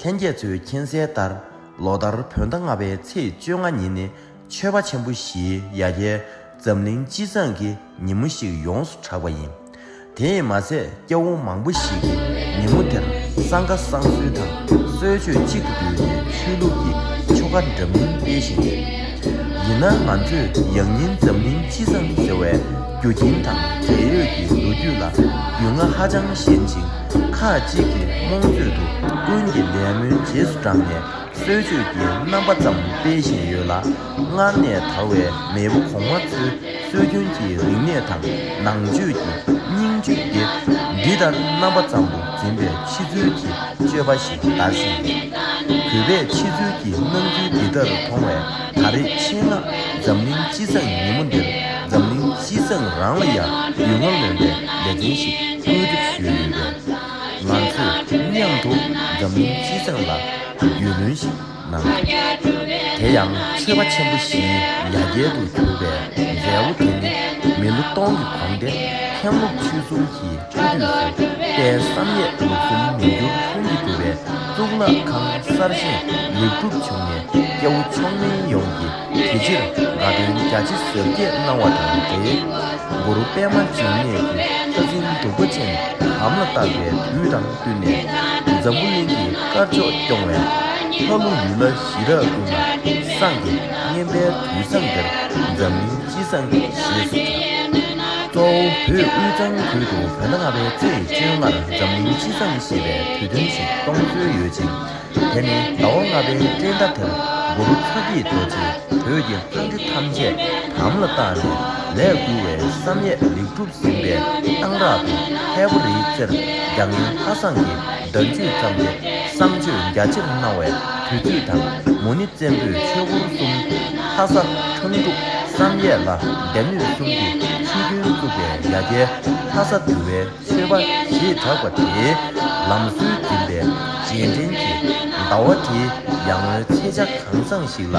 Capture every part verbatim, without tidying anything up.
ལྷན་རྒྱས་ཚོས་མཁྱེན་གསལ་ལྟར། ལོ་ལྟར་བོད་ཟླ་ལྔ་པའི་ཚེས་བཅོ་ལྔ་ཉིན་ནི་ཆོས་པ་ཆེན་པོ་བཞིའི་ཡ་གྱལ་འཛམ་གླིང་སྤྱི་བསང་གི་ཉིན་མོ་ཞིག་ཡོངས་སུ་གྲགས་པ་ཡིན། དེས་མ་ཚད་སྐྱ་བོ་མང་པོ་ཞིག་གིས་ཉིན་མོ་དེར་བསང་ཁ་བསང་གསོལ་དང་གསོལ་མཆོད་གཅིག་ཏུ་བསྡུས་ཏེ་ཆོས་ལུགས་ཀྱི་ཆོ་ག་འདྲ་མིན་སྤེལ་བཞིན་ཡོད། ཡིན་ན་ང་ཚོས་ཡང་སྙིང་འཛམ་གླིང་སྤྱི་བསང་ཟེར་བའི་རྒྱུ་རྐྱེན་དང་འབྲེལ་ཡོད་ཀྱི་ལོ་རྒྱུས་ལ་རྒྱུས་མངའ་ཧ་ཅང་ཞན་ཅིང་། ཁག་ཅིག་གིས་རྨོངས་ཚོད་དུ་ཀུན་གྱིས་ལད་མོའི་རྗེས་སུ་འབྲངས་ནས་གསོལ་མཆོད་ཀྱི་རྣམ་པ་ཙམ་སྤེལ་བཞིན་ཡོད་ལ། སྔར་ནས་དར་བའི་མེས་པོ་གོང་མ་ཚོའི་སྲོལ་རྒྱུན་གྱི་རིག་གནས་དང་ནང་ཆོས་ཀྱི་སྙིང་བཅུད་དེ་འདི་ལྟར་རྣམ་པ་ཙམ་དུ་འཛིན་པའི་ཕྱི་ཚུལ་གྱི་སྤྱོད་པ་ཞིག་དར་བཞིན་ཡོད། གུས་པས་ཕྱི་ཚུལ་གྱི་སྣང་ཚུལ་འདི་ལྟར་མཐོང་བས། ད་རེས་ཆེད་མངགས་འཛམ་གླིང་སྤྱི་བསང་ཉིན་མོ་འདིར་འཛམ་གླིང་སྤྱི་བསང་རང་ལ་ཡང་རྒྱུས་མངའ་ལོན་པའི་ལེ་ཚན་ཞིག་བཀོད་སྒྲིག་ཞུས་ཡོད་པས། ང་ཚོས་མཉམ་དུ་འཛམ་གླིང་སྤྱི་བསང་ལ་རྒྱུས་ལོན་ཞིག་གནང་། དེ་ཡང་ཆོས་པ་ཆེན་པོ་བཞིའི་ཡ་གྱལ་དུ་གྱུར་པའི་མཛད་སྒོ་དེ་ནི་མི་ལོ་སྟོང་གི་གོང་དེ་མཁན་སློབ་ཆོས་གསུམ་གྱི་སྤྱི་འཐུས་སུ་དཔལ་བསམ་ཡས་ལུགས་གསུམ་མི་འགྱུར་ལྷུན་གྱིས་གྲུབ་པའི་གཙུག་ལག་ཁང་གསར་བཞེངས་ལེགས་གྲུབ་བྱུང་ནས། སྐྱ་བོ་མཆོག་དམན་ཡོངས་ཀྱིས་དེ་ཕྱིར་དགའ་སྟོན་རྒྱ་ཆེ་གཟབ་རྒྱས་གནང་བ་དང་འབྲེལ། གུ་རུ་པདྨ་འབྱུང་གནས་ཀྱི་ལྷ་འཛིན་གདུག་པ་ཅན་དམ་ལ་བཏགས་པའི་དུས་དང་བསྟུན་ནས། འཛམ་བུ་གླིང་གི་དཀར་ཕྱོགས་སྐྱོང་བའི་ལྷ་ཀླུ་ཡུལ་ལྷ་ཞི་རགས་ཀུན་ལ་བསང་གི་བསྙེན་པའི་དུས་བཟང་འདིར་འཛམ་གླིང་སྤྱི་བསང་ཞེས་སུ་གྲགས། གཙོ་བོ་བོད་དབུས་གཙང་ཁུལ་དུ་བོད་ཟླ་ལྔ་པའི་ཚེས་བཅོ་ལྔར་འཛམ་གླིང་སྤྱི་བསང་ཞེས་པའི་དུས་སྟོན་ཞིག་གཏོང་སྲོལ་ཡོད་ཅིང་། དེ་ནི་ཟླ་བ་ལྔ་པའི་སྤྲེལ་ཟླ་དེར་གུ་རུ་ཚ་གྱང་རྡོ་རྗེས་བོད་ཀྱི་ལྷ་འདྲེ་ཐམས་ཅད་དམ་ལ་བཏགས་ནས་ལས་བསྐུལ་བའི་བསམ་ཡས་ལེགས་གྲུབ་ཟིན་པའི་གཏང་རག་ཏུ་ལྷའི་བུ་རིའི་རྩེར་རྒྱ་ངན་ལྷ་བསང་གི་བརྡ་མཆོད་བརྩམས་ཏེ། བསང་མཆོད་རྒྱ་ཆེར་གནང་བའི་དུས་ཚིགས་དང་། མུ་ནེ་བཙན་པོས་ཆོས་འཁོར་གསུམ་ལྷ་ས་འཕྲང་སྒྲུབ་བསམ་ཡས་ལ་སྡེ་སྣོད་གསུམ་གྱི་ཆོས་རྒྱུན་བཙུགས་པའི་ཡ་གྱལ་ལྷ་ས་འདུལ་བའི་མཆོད་པ་ཞེས་གྲགས་པ་དེའི་ལམ་སྲོལ་འཛིན་པའི་རྗེས་དྲན་གྱི་ཟླ་བ་དེའི་ཡར་ངོའི་ཚེས་ཆ་གང་བཟང་ཞིག་ལ་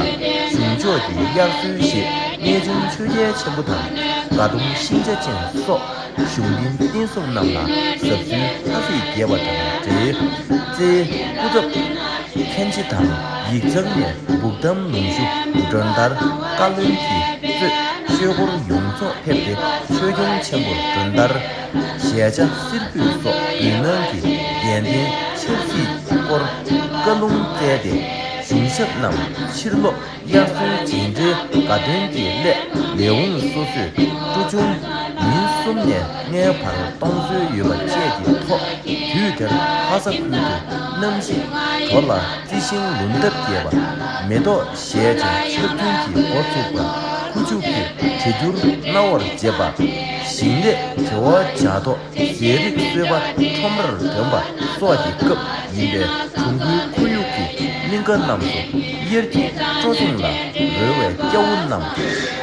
གཞུང་ཕྱོགས་ཀྱི་དབྱར་གསོལ་ཞེས་གནས་ཆུང་ཆོས་རྒྱལ་ཆེན་པོ་དང་དགའ་གདོང་ཤིང་བྱ་ཅན་སོགས་གཞུང་རྟེན་བསྟན་སྲུང་རྣམས་ལ་ཟབ་སྦྱོང་ལྷ་སྲས་རྒྱས་པ་དང་འབྲེལ། རྩེའི་སྐུ་ཚབ་མཁན་ཆེ་དང་ཡིག་ཚང་ནས་འབུག་དམ་ལུང་ཞུ་མགྲོན་བདར་བཀའ་བློན་གྱིས་གཙོས་ཆོས་སྐོར་ཡོངས་རྫོགས་ཕེབས་ཏེ། ཆོས་སྐྱོང་ཆེན་པོར་མགྲོན་བདར། ཞལ་ཆ་གསེར་ཕུད་སོགས་འབུལ་གནང་གིས་རྒྱལ་བསྟན་ཆབ་སྲིད་སྐོར་བཀའ་ལུང་བསྩལ་ཏེ། གཞུང་ཞབས་རྣམས་ཕྱིར་ལོག་དབྱར་གསོལ་རྗེས་དྲན་དགའ་སྟོན་གྱི་སླད་ལས་ཁུངས་སོ་སོས་ཀྲུ་ཆུང་ཉིན་གསུམ་ནས་ལྔའི་བར་གཏོང་སྲོལ་ཡོད་པ་བཅས་ཀྱི་ཐོག་དུས་དེར་ལྷ་ས་ཁུལ་དུ་གནམ་གཤིས་དྲོ་ལ་རྩི་ཤིང་ལུང་འདབ་རྒྱས་པ། མེ་ཏོག་བཞད་ཅིང་ཆར་རྒྱུན་གྱི་འགོ་ཚུགས་པ། ཁུ་བྱུག་གི་གྲེ་འགྱུར་རྣ་བར་འཇེབས་པ། ཞིང་ལས་བྱེ་བ་བྱ་ཐོག་ཟས་རིགས་གསོལ་བ་ཁྲོམ་རར་འདོན་པ་སོགས་ཀྱི་སྐབས་ཡིན་པས། གྲོང་ཁུལ་ཁོར་ཡུག་གི་གླིང་ག་རྣམས་སུ་དབྱར་གྱི་སྤྲོ་ཚོང་ལ་རོལ་བའི་སྐྱ་བོ་རྣམས་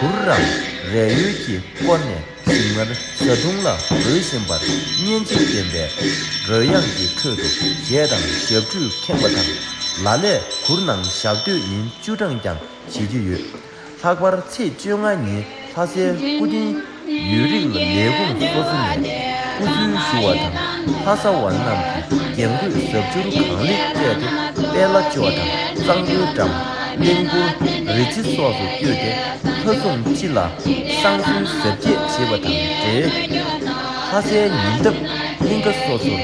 གུར་རམ་རས་ཡོལ་གྱིས་བསྐོར་ནས་ཞིམ་མངར་བཟའ་བཏུང་ལ་རོལ་བཞིན་པར་སྙན་འཇེབས་ལྡན་པའི་རོལ་དབྱངས་ཀྱི་ཁྲོད་དུ་གཞས་དང་ཞབས་ཁྲུས་ཁེངས་པ་དང་། ལ་ལས་གུར་ནང་ཞག་སྡོད་ཉིན་བཅུ་གྲངས་ཀྱང་བྱེད་ཀྱི་ཡོད། ལྷག་པར་ཚེས་བཅོ་ལྔ་ཉིན་ལྷ་སའི་སྐུ་རྟེན་ཡོད་རིགས་ལ་ལས་ཁུངས་སོ་སོ་ནས་སྐུ་གཟུགས་ཞུ་བ་དང་། ལྷ་ས་བ་རྣམས་ཀྱིས་རྒྱན་གོས་གཟབ་མཆོར་གང་ལེགས་སྤྲས་ཏེ། དཔལ་ལ་ཅོ་དང་གཙང་པོའི་འགྲམ། གླིང་སྐོར། རི་རྩེ་སོགས་སུ་བསྐྱོད་དེ་ལྷ་སྲུང་སྤྱི་ལ་བསང་གསོལ་གཟབ་རྒྱས་བྱེད་པ་དང་འབྲེལ། ལྷ་སའི་ཉེ་འདབས་གླིང་ག་སོ་སོར་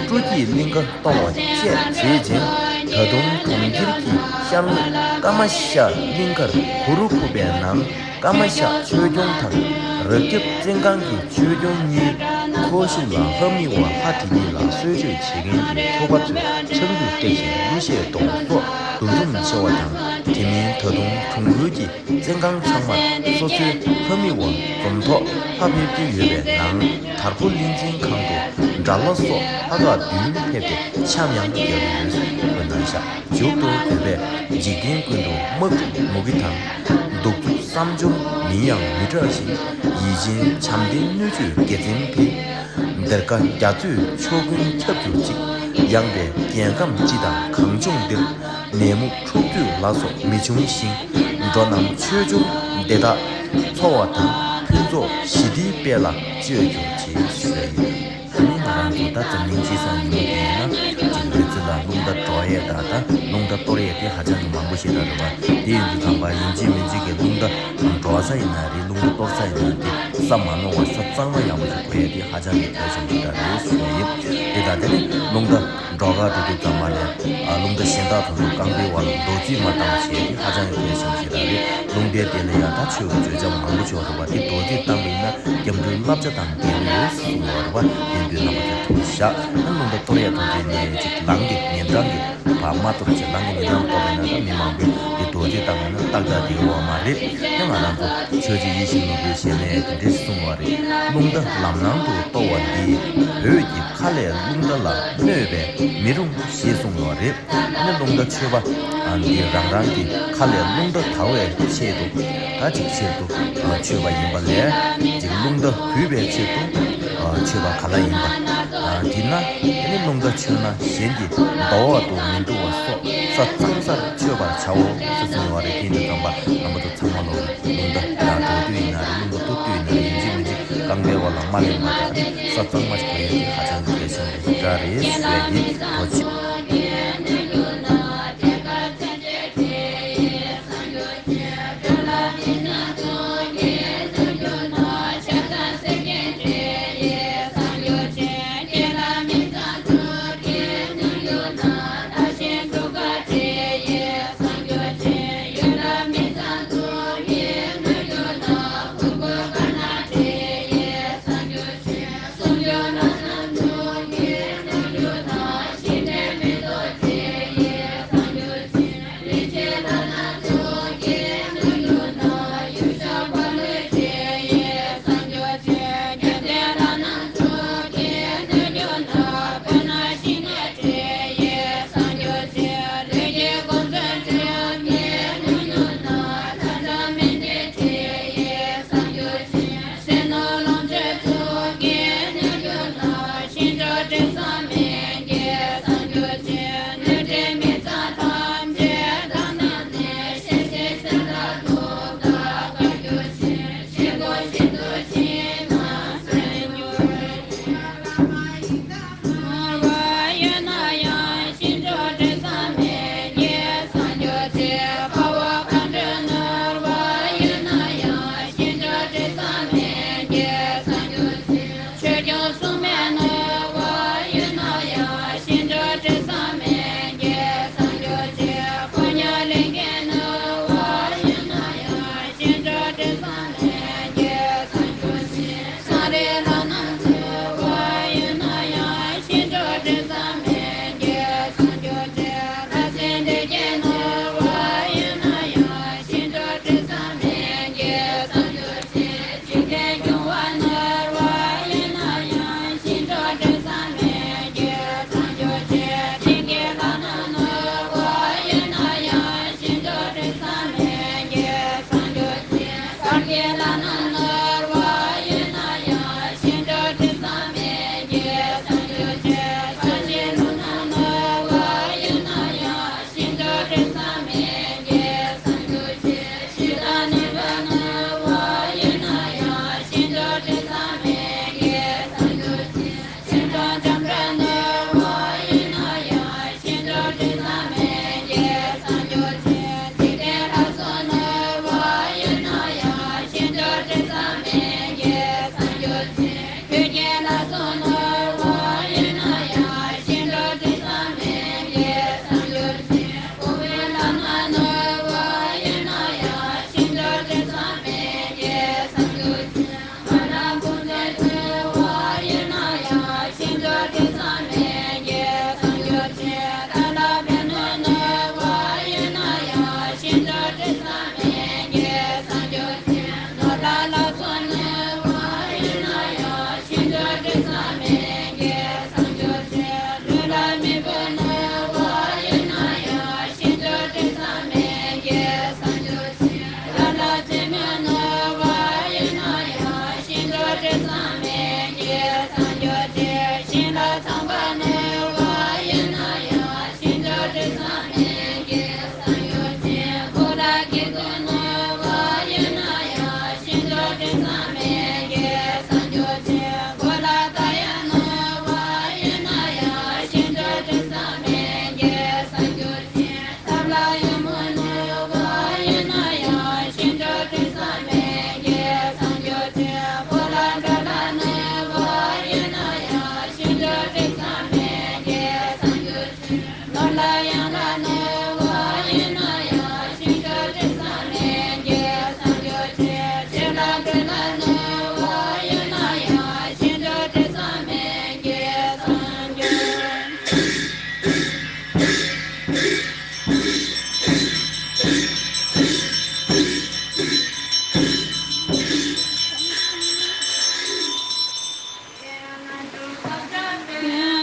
སྤྲོ་སྐྱིད་གླིང་ག་གཏོང་བ་བཅས་བྱེད་ཅིང་། ད་དུང་གྲོང་ཁྱེར་གྱི་ཤར་ངོས་ཀ་མ་ཤ་གླིང་གར་གུ་རུ་ཕུབ་པའི་ནང་། ཀ་མ་ཤ་ཆོས་སྐྱོང་དང་རབ་རྒྱབ་བཙན་ཁང་གི་ཆོས་སྐྱོང་གཉིས་འཁོར་ཞུགས་ལ་ལྷ་མི་དབང་ལྷ་དེ་ཉིད་ལ་གསོལ་མཆོད་བྱེད་མཁན་གྱི་ཚོགས་པ་ཚོས་ཕྱག་ལུས་སྤྲད་ཅིང་གླུ་གཞས་གཏོང་བ་སོགས་འདུ་འཛོམས་ཆེ་བ་དང་། དེ་མིན་ད་དུང་གྲོང་ཁུལ་གྱི་བཙན་ཁང་ཚང་མར་སོ་སོའི་ལྷ་མི་དབང་འཛོམས་ཐོག་ལྷ་ཕེབས་ཀྱི་ཡོད་པའི་ནང་། དར་ཕོ་གླིང་ཆེན་ཁང་དུ་དགྲ་ལྷ་སོགས་ལྷ་ཁག་བདུན་ཕེབས་ཏེ་འཆམ་ཡང་རྒྱག་གི་ཡོད་ཟེར་འཁོད་གནང་བཞག་མཇུག་ཏུ་གུས་པས་འཇིག་རྟེན་ཀུན་ཏུ་དམག་འཁྲུག་མུ་གེ་དང་། གདུག་རྩུབ་བསམ་སྦྱོར་མིན་ཡང་མི་དྲག་ཞིང་། ཡིད་ཆེས་བྱམས་ལྡན་སྣོད་བཅུད་དགེ་མཚན་འཕེལ། སྡེར་ཁ་རྒྱ་མཚོས་ཕྱོགས་ཀུན་ཁྱབ་གྱུར་ཅིག་ཡངས་པའི་རྒྱལ་ཁམས་སྤྱི་དང་གངས་ལྗོངས་འདིར། ནད་མུག་འཁྲུག་རྩོད་ལ་སོགས་མི་འབྱུང་ཞིང་། འགྲོ་རྣམས་ཆོས་འབྱོར་བདེ་དག་འཚོ་བ་དང་། ཕུན་ཚོགས་ཞི་བདེའི་དཔལ་ལ་སྤྱོད་གྱུར་ཅིག་ཞུ་བ་ཡིན། ད་ནི་ང་རང་ཚོ་ད་འཛམ་གླིང་སྤྱི་བསང་ཉིན་མོ་དེ་ཡིན་ན་ཅིག་ལ། ཚོ་ལ་རླུང་རྟ་འགྲོ་ཡས་དང་ད་རླུང་རྟ་གཏོར་ཡས་དེ་ཧ་ཅང་གི་མང་པོ་ཞེ་དྲག་རེད་པ། དེ་ཡིན་དུས་ཙམ་པ་ཡིན་གཅིག་མིན་གཅིག་གི་རླུང་རྟ་འགྲོ་ས་ཡིན་ན་རེད། རླུང་རྟ་གཏོར་ས་ཡིན་ན་དེ་ས་མ་ནོར་བ་ས་གཙང་མ་ཡག་པོ་ཞིག་དགོས་ཡས་དེ་ཧ་ཅང་གི་གལ་ཆེན་པོ་ཞེ་དྲག་རེད་ཞུ་ཡ་ཡིན། དེ་དང་དེ་ནས་རླུང་རྟ་འགྲོ་ག་འགྲོ་དུས་ཙམ་པ་ལ་ཨ་རླུང་རྟ་གཞན་དག་དང་དུ་རྐང་པའི་བར་ལ་རྡོག་རྫིས་མ་བཏང་བ་བྱས་ཏེ་ཧ་ཅང་གི་གལ་ཆེན་པོ་ཞེ་དྲག་རེད། རླུང་རྟའི་སྟེང་ལ་ཡང་ད་ཆོས་ཀྱི་བརྗོད་བྱ་མང་པོ་བྱུང་བ་རེད་པ། དེ་རྡོག་རྫིས་བཏང་བ་ཡིན་ན་སྐྱབས་འགྲོའི་བསླབ་བྱ་དང་འགལ་གྱི་ཡོད་གསུངས་པ་རེད་པ། དེ་དུས་རྣམ་པ་ཚོས་ཐུགས་བཞག་ཨ་རླུང་རྟ་གཏོར་ཡ་དང་དེ་ནས་ཅིག་ལམ་གྱི་ཉིན་གྲངས་ཀྱི་བར་མ་གཏོར་བྱས། ལམ་གྱི་ཉིན་གྲངས་གཏོར་བ་ཡིན་ན་ད་མི་མང་པོས་དེ་རྡོག་རྫིས་བཏང་བ་ཡིན་ན་ཏག་ཏག་འགྲིག་གི་ཡོད་མ་རེད། དེ་ང་རང་ཚོ་ཆོས་རྗེ་ཡིད་བཞིན་ནོར་བུའི་ཞལ་ནས་དེ་འདྲས་གསུངས་པ་རེད། རླུང་རྟ་ལམ་སྣང་དུ་གཏོར་བ་འདིས་བོད་ཀྱི་ཁ་ལས་རླུང་རྟ་ལ་གནོད་པས་མི་རུང་ཞེས་གསུངས་ཡོད་རེད། ཨ་ནི་རླུང་རྟ་མཆོད་པ་འདི་རང་རང་གི་ཁ་ལས་རླུང་རྟ་དག་པའི་ཆེད་དུ་ད་ཅིག་ཆེད་དུ་མཆོད་པ་ཡིན་པ་ལས་ཅིག་རླུང་རྟ་གུས་པའི་ཆེད་དུ་མཆོད་པ་ག་ལ་ཡིན་པ། དེས་ན་ཨ་ནི་རླུང་རྟ་མཆོད་ན་གཞན་གྱི་འདོད་པ་དུ་མི་འགྲོ་བ་སོགས་ས་གཙང་སར་མཆོད་པར་བྱའོ་ཞེས་གསུངས་ཡོད་རེད། དེ་ཡིན་དུས་ཙམ་པ་རྣམ་པ་ཚོ་ཚང་མ་ལོ་རླུང་རྟ་ཡང་འགྲོ་དུས་ཡིན་ན་རེད། རླུང་རྟ་གཏོར་དུས་ཡིན་ན་རེད། ཡིན་གཅིག་མིན་གཅིག་རྐང་པའི་བར་ལ་མ་ལེན་པ་དང་ས་གཙང་མ་ཞིག་དགོས་ཡ་དེ་ཧ་ཅང་གི་གལ་ཆེན་པོ་ཞིག་རེད་ཞུ་ཡ་ཡིན། ཐུགས་རྗེ་ཆེ། ལ་ཡང་ལ་ནི་བ་ཡིན་ན་ཡང་ཤིན་ཏུ་དྲི་བཟང་མི་འགྱུར་སངས་རྒྱས་ཆོས། ཆོས་ལ་ཀུན་ལ་ནི་བ་ཡིན་ན་ཡང་ཤིན་ཏུ་དྲི་བཟང་མི་འགྱུར་སངས་རྒྱས།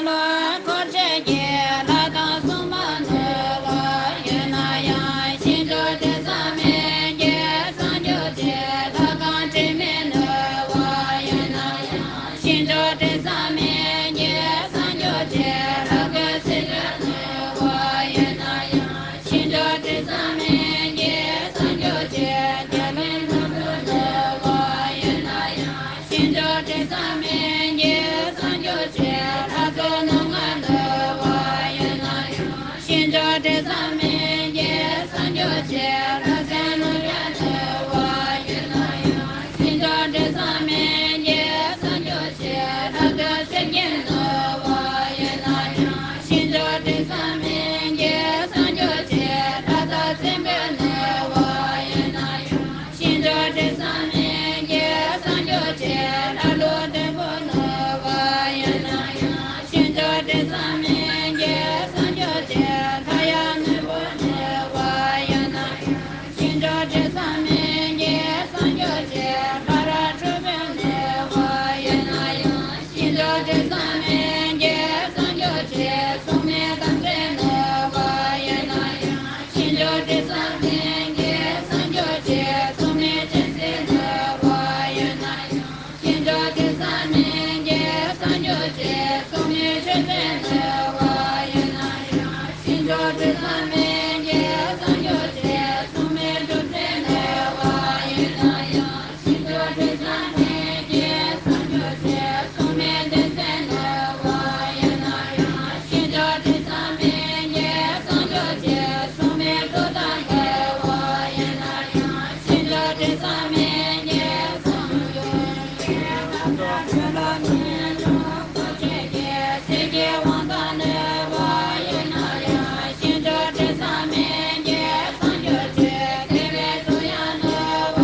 ལ་འཁོར་བཅས་ཀྱི་ལྷ་དང་སྲུང་མ་ནི་བ་ཡིན་ན་ཡང་ཤིན་ཏུ་དྲི་བཟང་མི་འགྱུར་སངས་རྒྱས་ཆོས། ལྷ་ཁང་དྲི་མེད་ནི་བ་ཡིན་ན་ཡང་ཤིན་ཏུ་དྲི་བཟང་མི་འགྱུར་སངས་རྒྱས་ཆོས། ལྷ་སྐུ་ཚེ་བརྟན་ནི་བ་ཡིན་ན་ཡང་ཤིན་ཏུ་དྲི་བཟང་མི་འགྱུར་སངས་རྒྱས་ཆོས། རྒྱལ་བའི་ནོར་བུ་ནི་བ་ཡིན་ན་ཡང་ཤིན་ཏུ་དྲི་བཟང་མི་འགྱུར་སངས་རྒྱས་ཆོས། ལྷ་ཚོགས་རྣམ་ལྔ་ནི་བ་ཡིན་ན་ཡང་ཤིན་ཏུ་དྲི་བཟང་མི་འགྱུར་སངས་རྒྱས་ཆོས། ལྷ་སྲིན་ནོར་བུ་ནི་བ་ཡིན་ན་ཡང་ཤིན་ཏུ་དྲི་བཟང་མི་འགྱུར་སངས་རྒྱས་ཆོས། ལྷ་སྐུ་ཚེ་བརྟན་ནི་བ་ཡིན་ན་ཡང་ཤིན་ཏུ་དྲི་བཟང་མི་འགྱུར་སངས་རྒྱས་ཆོས། ལྷ་དང་སྲིན་པོ་ནི་བ་ཡིན་ན་ཡང་ཤིན་ཏུ་དྲི་བཟང་མི་འགྱུར་སངས་རྒྱས་ཆོས། ལྷ་ཀླུ་བདུན་པོ་ནི་བ་ཡིན་ན་ཡང་ཤིན་ཏུ་དྲི་བཟང་མི་འགྱུར་སངས་རྒྱས་ཆོས། ལྷ་ཡི་དངོས་པོ་ནི་བ་ཡིན་ན་ཡང་ཤིན་ཏུ་དྲི་བཟང་མི་འགྱུར་སངས་རྒྱས་ཆོས། ལྷ་རབ་འཁྲུགས་པོ་ནི་བ་ཡིན་ན་ཡང་ཤིན་ཏུ་དྲི་བཟང་མི་འགྱུར་སངས་རྒྱས་ཆོས། སྲུང་མའི་དམ་ཅན་ནི་བ་ཡིན་ན་ཡང་ཤིན་ཏུ་དྲི་བཟང་མི་འགྱུར་སངས་རྒྱས་ཆོས། སྲུང་མའི་སྤྱན་གཟིགས་ནི་བ་ཡིན་ན་ཡང་ཤིན་ཏུ་དྲི་བཟང་མི་འགྱུར་སངས་རྒྱས་ཆོས། སྲུང་མའི་མཆོད་རྟེན་ནི་བ་ཡིན་ན་ཡང་ཤིན་ཏུ་དྲི་བཟང་མི་འགྱུར་སངས་རྒྱས་ཆོས། སྲུང་མའི་སྒྲུབ་རྫས་ནི་བ་ཡིན་ན་ཡང་ཤིན་ཏུ་དྲི་བཟང་མི་འགྱུར་སངས་རྒྱས་ཆོས། སྲུང་མའི་གདན་སའི་ནི་བ་ཡིན་ན་ཡང་ཤིན་ཏུ་དྲི་བཟང་མི་འགྱུར་སངས་རྒྱས་ཆོས། སྲུང་མའི་གཙུག་ཏོར་ནི་བ་ཡིན་ན་ཡང་ཤིན་ཏུ་དྲི་བཟང་མི་འགྱུར་སངས་རྒྱས་ཆོས། ཆོས་ལ་ནི་འཁོར་བཅས་ཀྱི་ཚིག་གི་དབང་ཐང་ནི་བ་ཡིན་ན་ཡང་ཤིན་ཏུ་དྲི་བཟང་མི་འགྱུར་སངས་རྒྱས་ཆོས། དེ་བས་སུ་ཡང་ནི་བ་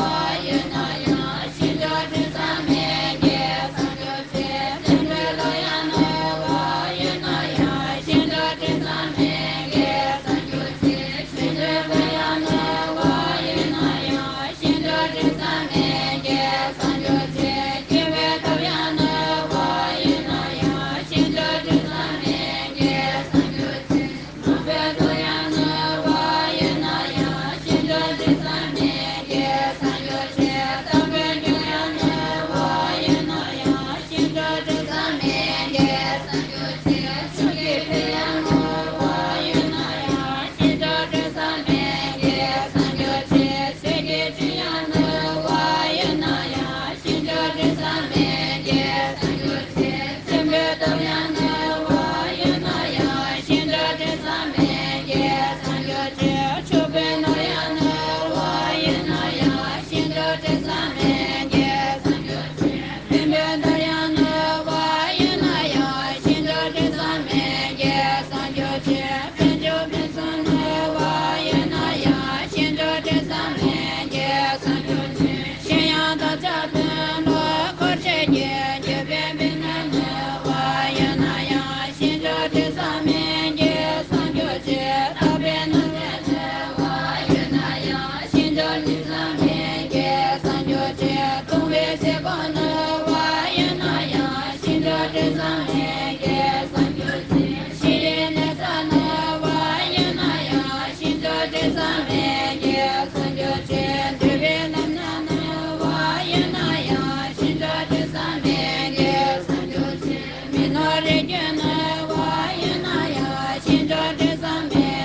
ཡིན་ན་ཡང་ཤིན་ཏུ་དྲི་བཟང་མི་འགྱུར་སངས་རྒྱས་ཆོས། བཙུན་མོའི་ལྷ་ཡང་ནི་བ་ཡིན་ན་ཡང་ཤིན་ཏུ་དྲི་བཟང་མི་འགྱུར་སངས་རྒྱས་ཆོས། བཙུན་མོའི་བུ་ཡང་ནི་བ་ཡིན་ན་ཡང་ཤིན་ཏུ་དྲི་བཟང་མི་འགྱུར་སངས་རྒྱས་ཆོས། སྐྱེ་བོའི་ཐབས་ཡང་ནི་བ་ཡིན་ན་ཡང་ཤིན་ཏུ་དྲི་བཟང་མི་འགྱུར་སངས་རྒྱས་ཆོས། ནག་པོའི་གཟུགས་ཡང་ནི་བ་ཡིན་ན་ཡང་ཤིན་ཏུ་དྲི་བཟང་མི་འགྱུར་སངས་རྒྱས་ཆོས། རྩྭ་པོའི་རྒྱུ་ཡང་ནི་བ་ཡིན་ན་ཡང་ཤིན་ཏུ་དྲི་བཟང་མི་འགྱུར་སངས་རྒྱས་ཆོས། ཆུ་སྐྱེས་ཕུད་ཡང་ནི་བ་ཡིན་ན་ཡང་ཤིན་ཏུ་དྲི་བཟང་མི་འགྱུར་སངས་རྒྱས་ཆོས། ཟས་ཀྱི་དྲི་ཡང་ནི་བ་ཡིན་ན་ཡང་ཤིན་ཏུ་དྲི་བཟང་མི་འགྱུར་སངས་རྒྱས་ཆོས། སྲིན་པོའི་སྟོབས་ཡང་ནི་བ་ཡིན་ན་ཡང་ཤིན་ཏུ་དྲི་བཟང་མི་འགྱུར་སངས་རྒྱས་ཆོས། ཕྱུག་པོའི་ནོར་ཡང་ནི་བ་ཡིན་ན་ཡང་ཤིན་ཏུ་དྲི་བཟང་མི་འགྱུར་སངས་རྒྱས་ཆོས། ལྷུན་པོའི་མདངས་ཡང་ནི་བ་ཡིན་ན་ཡང་ཤིན་ཏུ་དྲི་བཟང་མི་འགྱུར་སངས་རྒྱས་ཆོས། དཔལ་འབྱོར་ཕུན་སུམ་ནི་བ་ཡིན་ན་ཡང་ཤིན་ཏུ་དྲི་བཟང་མི་འགྱུར་སངས་རྒྱས་ཆོས། གཞན་ཡང་བདག་ཅག་དོན་ལ་འཁོར་བཅས་ཀྱི། འགྱོད་པའི་མི་ནི་ནི་བ་ཡིན་ན་ཡང་། ཤིན་ཏུ་དྲི་བཟང་མི་འགྱུར་སངས་རྒྱས་ཆོས། ཐག་པའི་རྣ་བའི་ནི་བ་ཡིན་ན་ཡང་། ཤིན་ཏུ་དྲི་བཟང་མི་འགྱུར་སངས་རྒྱས་ཆོས། གདུང་བའི་ཚིགས་ཀྱི་ནི་བ་ཡིན་ན་ཡང་། ཤིན་ཏུ་དྲི་བཟང་མི་འགྱུར་སངས་རྒྱས་ཆོས། ཤི་ལའི་ནད་རྩ་ནི་བ་ཡིན་ན་ཡང་། ཤིན་ཏུ་དྲི་བཟང་མི་འགྱུར་སངས་རྒྱས་ཆོས། འདུས་པའི་ལམ་སྣ་ནི་བ་ཡིན་ན་ཡང་། ཤིན་ཏུ་དྲི་བཟང་མི་འགྱུར་སངས་རྒྱས་ཆོས། མི་ནོར་རིགས་རྒྱུད་ནི་བ་ཡིན་ན་ཡང་། ཤིན་ཏུ་དྲི་བཟང་མི་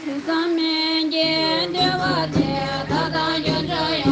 ཐོས་བསམ་སྨན་གྱི་འདུལ་བ་སྟེ། ཐབས་དང་རྒྱུ་འཕྲུལ་ཡང་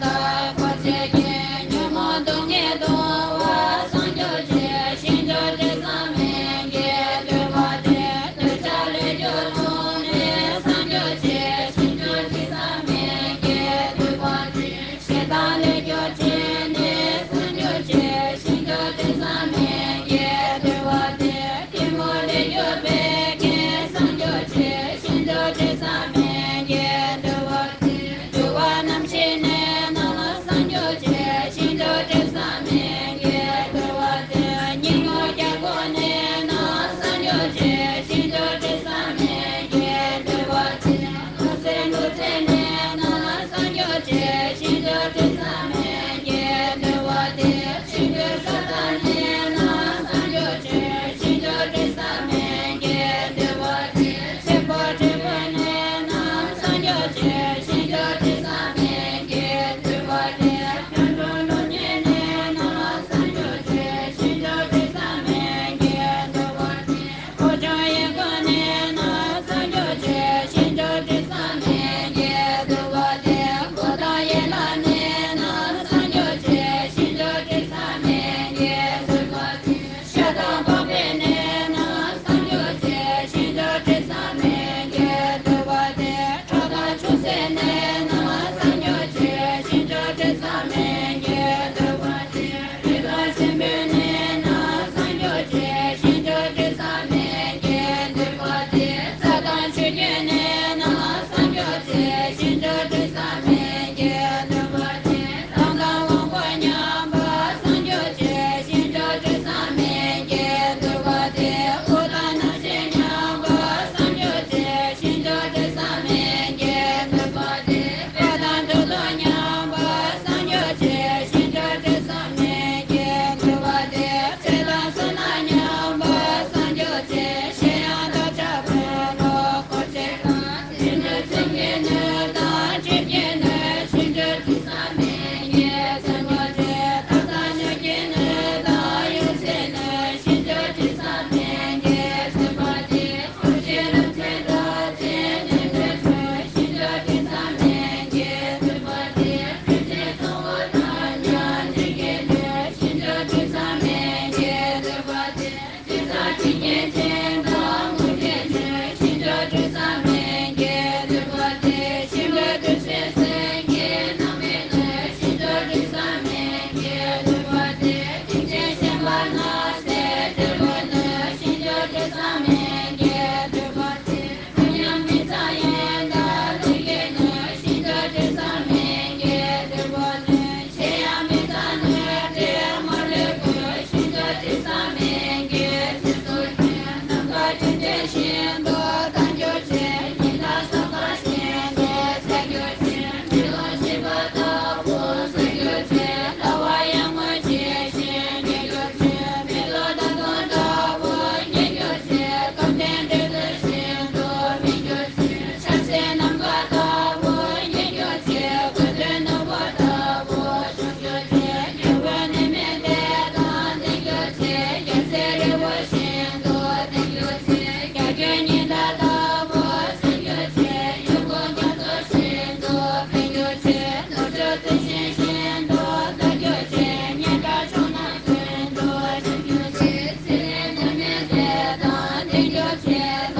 དག་འཁོར་བཅས་ཀྱི། ཉོན་མོངས་སྡུག་བསྔལ་འདུལ་བ་སངས་རྒྱས་ཆོས། ཕྱིན་བཅུ་དྲུག་བསམ་མེད་ཀྱི་འདུལ་བ་སྟེ། འདོད་ཆགས་ལས་རྒྱུ་རློམ་མེད་སངས་རྒྱས་ཆོས། ཕྱིན་བཅུ་དྲུག་བསམ་མེད་ཀྱི་འདུལ་བ་སྟེ། ཞེ་སྡང་ལས་རྒྱུ་འཆིང་ནི་སངས་རྒྱས་ཆོས། ཕྱིན་བཅུ་དྲུག་བསམ་མེད་ཀྱི་འདུལ་བ་སྟེ། གཏི་མུག་ལས་རྒྱུ་བད་ཀན་སངས་རྒྱས་ཆོས། ཕྱིན་བཅུ་དྲུག་བསམ་མེད་ཀྱི་འདུལ་བ་སྟེ། འགྱུ་བ་རྣམ་ཤེས་ནད་རྣམས་སངས་རྒྱས་ཆོས། ཕྱིན་བཅུ་དྲུག་བསམ་མེད་ཀྱི་འདུལ་བ་སྟེ། སྙིང་རླུང་རྒྱལ་པོ་ནད་རྣམས་སངས་རྒྱས་ཆོས། ཕྱིན་བཅུ་དྲུག་བསམ་མེད་ཀྱི་འདུལ་བ་སྟེ། ལྷ་སྲིན་འདུ་བྱེད་ནད་རྣམས་སངས་རྒྱས་ཆོས། ཕྱིན་བཅུ་དྲུག་བསམ་མེད་ཀྱི་འདུལ་བ་སྟེ། ཆེ་འབྲིང་ཤ་སྟག་ནད་རྣམས་སངས་རྒྱས་ཆོས། ཕྱིན་བཅུ་དྲུག་བསམ་མེད་ཀྱི་འདུལ་བ་སྟེ། ཆེ་འབྲིང་ཕྲུ་གུའི་ནད་རྣམས་སངས་རྒྱས་ཆོས། ཕྱིན་བཅུ་དྲུག་བསམ་མེད་ཀྱི་འདུལ་བ་སྟེ། གཡུང་དྲུང་ལུག་གཉན་ནད་རྣམས་སངས་རྒྱས་ཆོས། ཕྱིན་བཅུ་དྲུག་བསམ་མེད་ཀྱི་འདུལ་བ་སྟེ། ཕོ་བྱུང་ཡི་གུ་ནད་རྣམས་སངས་རྒྱས་ཆོས། ཕྱིན་བཅུ་དྲུག་བསམ་མེད་ཀྱི་འདུལ་བ་སྟེ། མགོ་དང་ཡན་ལག་ནད་རྣམས་སངས་རྒྱས་ཆོས། ཕྱིན་བཅུ་དྲུག་བསམ་མེད་ཀྱི་འདུལ་བ་སྟེ། ཤ་དང་པགས་པའི་ནད་རྣམས་སངས་རྒྱས་ཆོས། ཕྱིན་བཅུ་དྲུག་བསམ་མེད་ཀྱི་འདུལ་བ་སྟེ། ཁྲག་དང་ཆུ་སེར་ནད་རྣམས་སངས་རྒྱས་ཆོས། ཕྱིན་བཅུ་དྲུག་བསམ་མེད་ཀྱི་འདུལ་བ་སྟེ། རུས་དང་གཤིན་པོའི་ནད་རྣམས་སངས་རྒྱས་ཆོས། ཕྱིན་བཅུ་དྲུག་བསམ་མེད་ཀྱི་འདུལ་བ་སྟེ། རྩ་དང་ཆུ་རྒྱུས་ནད་རྣམས་སངས་རྒྱས་ཆོས། ཕྱིན་བཅུ་དྲུག་བསམ་མེད་ཀྱི་འདུལ་བ་སྟེ། གདོན་དང་དབང་པོ་ཉམས་པ་སངས་རྒྱས་ཆོས། ཕྱིན་བཅུ་དྲུག་བསམ་མེད་ཀྱི་འདུལ་བ་སྟེ། དབུགས་དང་རྣམ་ཤེས་ཉམས་པ་སངས་རྒྱས་ཆོས། ཕྱིན་བཅུ་དྲུག་བསམ་མེད་ཀྱི་འདུལ་བ་སྟེ། བཀྲེས་དང་དུག་དང་ཉམས་པ་སངས་རྒྱས་ཆོས། ཕྱིན་བཅུ་དྲུག་བསམ་མེད་ཀྱི་འདུལ་བ་སྟེ། ཚེ་དང་བསོད་ནམས་ཉམས་པ་སངས་རྒྱས་ཆོས། གཞན་ཡང་བདག་ཅག་དཔོན་སློབ་འཁོར་བཅས་དང་། སྲིན་པོའི་མཚོན་གྱི་སྣོད་དང་གཅོད་ཀྱི་སྣོད། ཕྱིན་བཅུ་དྲུག་བསམ་མེད་ཀྱི་འདུལ་བ་སྟེ། ཐབས་དང་སྨྱུག་གི་སྣོད་དང་ཡུམ་སྲེག་སྣོད། ཕྱིན་བཅུ་དྲུག་བསམ་མེད་ཀྱི་འདུལ་བ་སྟེ། འཁོར་གྱི་རིམ་གྲོ་རྟགས་ཅན་ནད་མེད་གྲོལ། ཕྱིན་བཅུ་དྲུག་བསམ་མེད་ཀྱི་འདུལ་བ་སྟེ། རིན་ཆེན་ཚོགས་དབུལ་ཐར་ཉམས་འདྲེན་གྱི་སྣོད། ཕྱིན་བཅུ་དྲུག་བསམ་མེད་ཀྱི་འདུལ་བ་སྟེ། དྲི་ཟ་དྲི་རྐྱེན་ཅན་དང་མུ་སྟེགས་སྣོད། ཕྱིན་བཅུ་དྲུག་བསམ་མེད་ཀྱི་འདུལ་བ་སྟེ། ཞིང་རལ་དུ་སྤྱོད་སེམས་ཀྱི་སྣང་བའི་སྣོད། ཕྱིན་བཅུ་དྲུག་བསམ་མེད་ཀྱི་འདུལ་བ་སྟེ། སེམས་ཅན་ཞེན་པ་ན་སྟེ་བྲལ་བའི་སྣོད། ཕྱིན་བཅུ་དྲུག་བསམ་མེད་ཀྱི་འདུལ་བ་སྟེ། ཐུགས་ཉམས་མི་ཚངས་ཡལ་འདབ་ལྷུན་གྱི་སྣོད། ཕྱིན་བཅུ་དྲུག་བསམ་མེད་ཀྱི་འདུལ་བ་སྟེ། གཞན་ཡང་མི་ཚངས་སྣོད་བྲལ་མ་ལུས་སྐུ། ཕྱིན་བཅུ་དྲུག་བསམ་མེད་ཀྱི་འདུལ་བ་སྟེ། ནམ་མཁའ་སྤྲིན་བྲལ་ཤིན་ཏུ་རྟག་གྱུར་ཅན། ཉི་ཟླ་ས་ག་ཤིན་ཏུ་གསལ་གྱུར་ཅན། མེ་ལོང་བཞད་པ་ལྟ་བུ་གསལ་གྱུར་ཅན། ལྟ་བ་ཡར་ངོའི་ཇི་བཞིན་ཉིད་གྱུར་ཅན། མེ་ཏོག་མདའ་ལྟོང་ལྟ་བུ་ཉིད་གྱུར་ཅན། སྐབས་དོན་འབྲས་བུ་ཤིན་ཏུ་སྨིན་གྱུར་ཅན། ཕྱག་འཚལ་ནམ་མཁའ་ལྟ་བུ་ཉིད་གྱུར་ཅན། དགོས་འདོད་ནོར་བུ་ལྟ་བུ་འབྱུང་གྱུར་ཅན། དགེ་བའི་ནད་མེད་ལས་དང་ལྡན་གྱུར་ཅན། རྒྱལ་སྲས་རི་བོ་ཤིན་ཏུ་ལྡན་གྱུར་ཅན། རྒྱལ་ཀུན་ཉི་ཟླ་ལྟ་བུ་གསལ་གྱུར་ཅན། ཡོན་ཀུན་རྒྱ་མཚོ་ཤིན་ཏུ་འཕེལ་གྱུར་ཅན། ནོར་བཅུ་རྩི་ཤིང་ཤིན་ཏུ་རྟག་གྱུར་ཅན། སྙན་གྲགས་ཕྱོགས་རྣམས་ཀུན་ཏུ་ཁྱབ་གྱུར་ཅན། ཚེ་ནད་མེད་ལས་དང་ལྡན་གྱུར་ཅན།